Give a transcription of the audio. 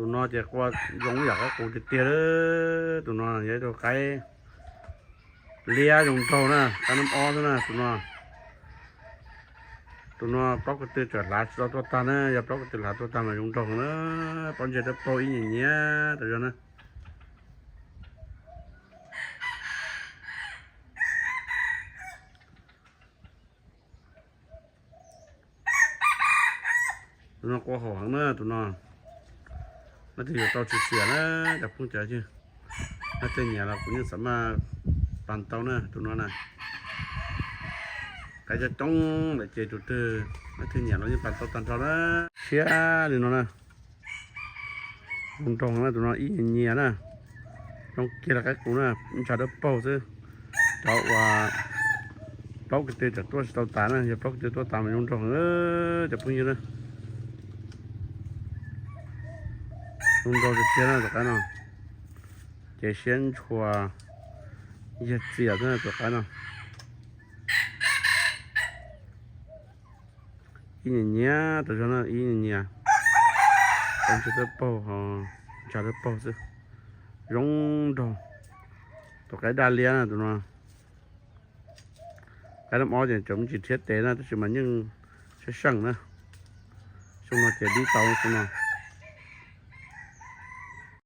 Tus no ces qua zoo yam qaib qus tiag tiag. Tus no yog ib tug qaib liab zoo nraug na, qaib nab ob xwb na tus no. Tus no plaub ko tw txawm hlav tsis tau tuaj tag na, yog plaub ko tw hlav tuaj tag mas zoo nraug na. Pob ntseg dawb paug ib nyias nyias tas zog na. Tus no qua haum heev na tus no. Leej twg yuav tau tsis xiam na cov phooj ywg. Leej twg nyiam los kuv yeej xav maj pab tau na tus no na. Qaib coob coob lawm ces tus twg leej twg nyiam los yeej pab tau tag nrho na. Siab li no na. Zoo nraug na tus no ib nyias nyias na. Zoo kiag li qaib qus na, ntsha dawb paug xwb. Cov uas plaub ko tw txawm tuaj tsis tau tas na, yog plaub ko tw tuaj tas mas zoo nraug heev cov phooj ywg na. Zoo nraug tiag tiag na tus qaib no. Ces siab ntshua yag txias xwb na tus qaib no. Ib nyias nyias tas zog na, ib nyias nyias. Pob ntseg dawb paug, ntsha dawb paug xwb. Zoo nraug. Tus qaib daj liab na tus no. Qaib nab ob ces tseem me ntsis rhiab tes na tab sis mas yeej seej seej na. Xyoo no ces dib tau xyoo no.